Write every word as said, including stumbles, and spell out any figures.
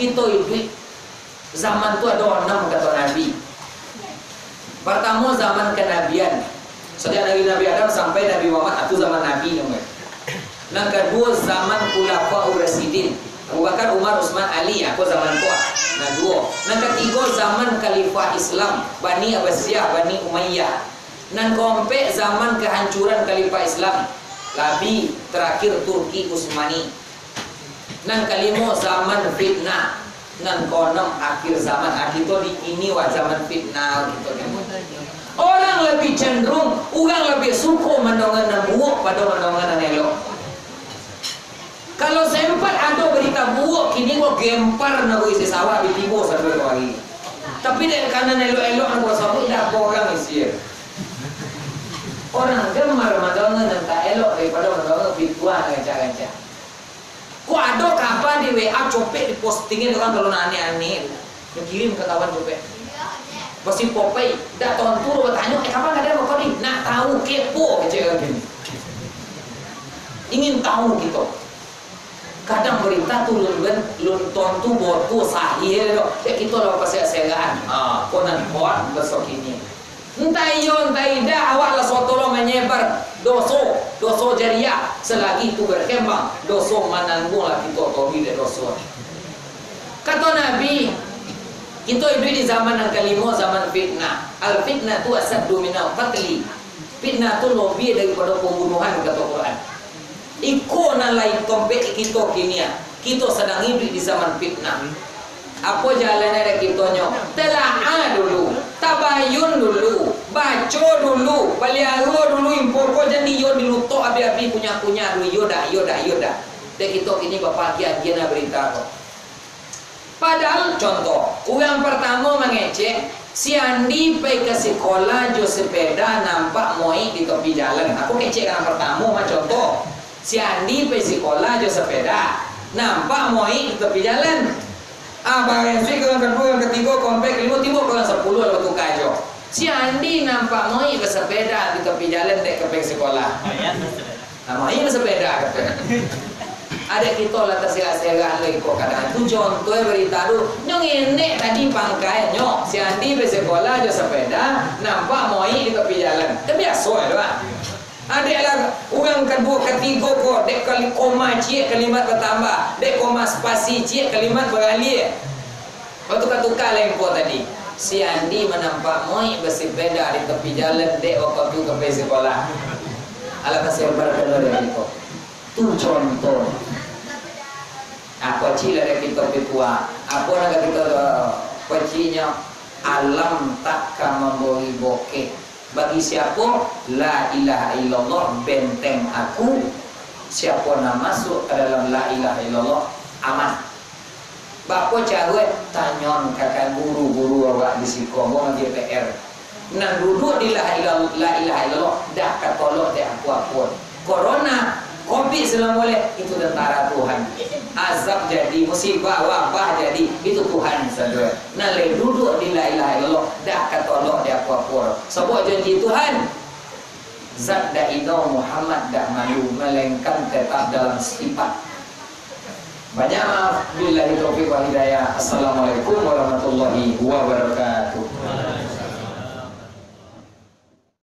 Kito iduik zaman tu ado anam, kato Nabi. Partamo, zaman kanabian. Sajak dari Nabi Adam sampai Nabi Muhammad, itu zaman Nabi namonyo. Nan kaduo, zaman Khulafaur Rasyidin. Abu Bakar, Umar, Utsman, Ali, ako zaman ko. Nan duo. Nan katigo, zaman Khalifah Islam, Bani Abbasiyah, Bani Umayyah. Nan kaompek, zaman kahancuran Khalifah Islam, Nabi, tarakhir Turki Utsmani. Nan kalimo, zaman fitnah. Nan kaonom, akhir zaman. Ah, kito di kini wah zaman fitnah kito ni. Orang labiah cenderung, urang labiah suko mandonga nan buruak pado mandonga nan elok. Kalau sempat ado barita buruak, kini ko gempar nagari sawah bi tibo sado duo ari. Tapi dek karano nan elok-elok nan ko sabuik, indak apo urang isi. Orang gemar mandonga nan tak elok daripado mandonga fitnah nan rancak-rancak. Ko ado kaba di W A copek dipostingan urang kalau nan aneh-aneh. Dikirim ka kawan copek. Basi popai, dak tontu batanyo, "Eh, kapan gadang bako ni?" Nak tahu, kepo kecek urang kini. Ingin tahu kito. Kadang barita tu lun ben, lun tontu botu sahih doh. Dek kito lah pasiak-siakan. Ha, ko nan kuat baso kini. Entah iyo, entah indak, awak lah soto lo manyebar doso, doso jariah. Selagi itu berkembang, doso manangguang lah kito tolih dek doso. Kato Nabi, kito iduik di zaman nan kalimo, zaman fitnah. Al fitnah tu asaddu minal qatli. Fitnah tu lobiah daripado pambunuhan, kato Quran. Iko nan lai tompek kito kini, ah. Kito sadang iduik di zaman fitnah. Apo jalannyo dek kitonyo? Talaah dulu, tabayun dulu, baco dulu, paliaro dulu info ko, jan iyo dilutok abih-abih, kunyah-kunyah dulu, iyo dak, iyo dak, iyo dak. Dek kito kini bapagiah-agiah nan barita ko. Padahal, contoh, urang partamo mangecek, si Andi pai ka sikolah jo sepeda, nampak moik di topi jalan. Aku kecek urang partamo mah, contoh. Si Andi pai sikolah jo sepeda, nampak moik di topi jalan. Ah, barang suik ka urang kaduo, urang katigo, kaompek, kalimo, tibo ka urang sapuluah, lalu tuka jo. Si Andi nampak moik basapeda di topi jalan dek ka pai sikolah. Nah, moik basapeda, kato. Adek kito lah tasirak-sirak lai ko kadang. Tu contoh barita tu. Nyo ngenek tadi pangkainyo. Si Andi pai sikolah jo sapeda, nampak moik di topi jalan. Kan biaso tu, ah. Adek lah urang kaduo, katigo ko, dek kali koma ciek kalimat batambah, dek koma spasi ciek kalimat baralia. Batuka-tuka lah info tadi. Si Andi manampak moik basapeda di topi jalan dek wakatu ka pai sikolah. Alah, kasebar kano dari ko. Tu contoh. Ah, kocik lah dari kito pitua. Apo nak kito, eh, kociknyo? Alam tak ka mambari bokeh. Bagi siapo la ilaha illallah benteng aku, siapo nan masuak ka dalam la ilaha illallah, aman. Bapo caro, eh? Tanyoan ka guru-guru awak di siko, ambo ngaji P R. Nan duduak di la ila-, la ilaha illallah, dak ka tolok dek apo-apo. Corona, covid sembilan belas, itu tentara Tuhan. Azab jadi, musibah, wabah jadi, itu Tuhan sajo. Nan lai duduak di la ilaha illallah, dak ka tolok dek apo-apo. Sabab janji Tuhan, zat dak ino Muhammad dak malu, malainkan tetap dalam sifat. Banyak maaf. Billahi taufiq wal hidayah. Assalamualaikum warahmatullahi wabarakatuh.